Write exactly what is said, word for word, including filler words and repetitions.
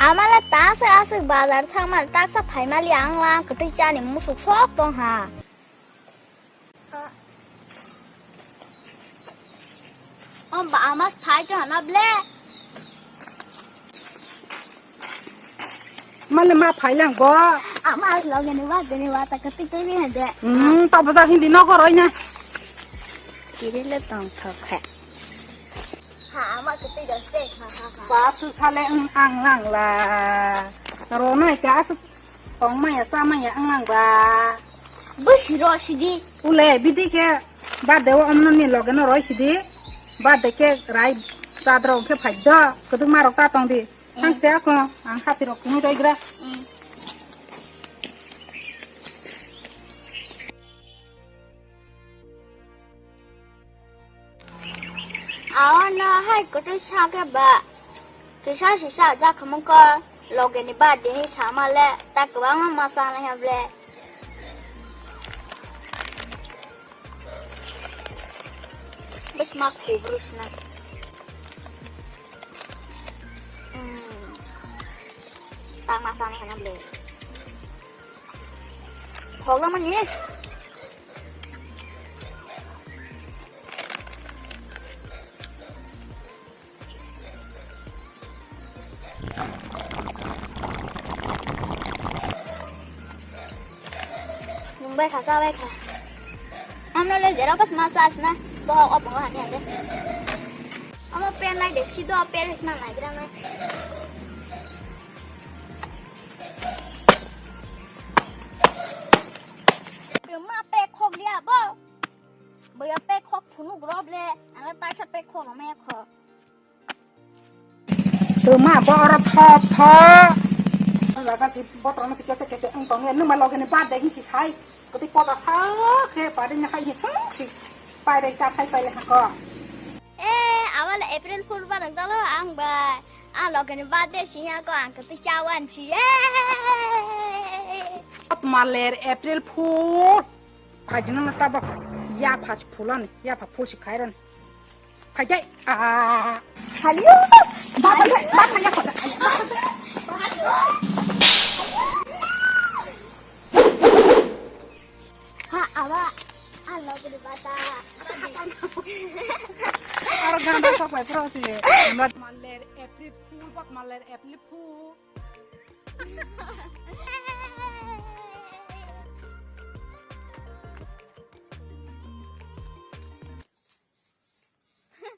Amala ta se aswk bazar thangma taksa phaimali ang lang kwtwi chani musuk sok tong ha. O ba ama phai to hana ble. Male ma phai lang bo. Ama loge ni wa de ni wa ta ka ti ke ni de. Hmm, to bo ja hindi no goroi na. Kiri le tong thok kha. Ha ama ka ti da se ha ha ha. Ba su sale ang ang lang la. Ro nai ka su. Tongmaya chamaya wnglang ba. Bwsiro sidi. Ule bidi khe bade o omno ni loge no roi sidi. Bade khe rai chadrok khe phai do. Kwdwkma rok ta tong di. Mm. Thangste ako ang hati rok kunu roi gra. Mm. Aono hai kwtwi sa khe ba kisa sisa jakhamung ko loge ni birthday hi sama le ta kwbangma ma sa nai ha ble. Bwsma khubru sna. Hmm. Ta ma sa nai ha ble. Hok lamani. Nung bai kha, cha bai kha. Amno le jera pas ma sa asna. Bo o bo ha ni ande. Amo pen nai de, sido pen his ma nai gra nai. Ma pe khok dia bo. Boya pek khok phunuk rw ble, ang le taisa pek khok rw maya kho. Twma bo oro thok thok. Ang jaga si botrok no si kechek kechek wng tong ya, nwng ma loge ni birthday hin si sai. Kwtwi poda sa khe birthday ni hai hi thung si. Pai bai cha khai pai le ha ko. Eh, awal April Fool ba nang jalo ang ba. Ang loge ni birthday si ya ko ang kwtwi cha wan si. Eh. Maler April Fool. Phaidi no tabok yapha si phulani, yapha phul si khairani. Phaidai. Ah. Haliyo. Bata, bata, yapha. Ha, awa. Alo, bata. Aro ganda sok bai pro si. Maler April Fool, bak maler April Fool.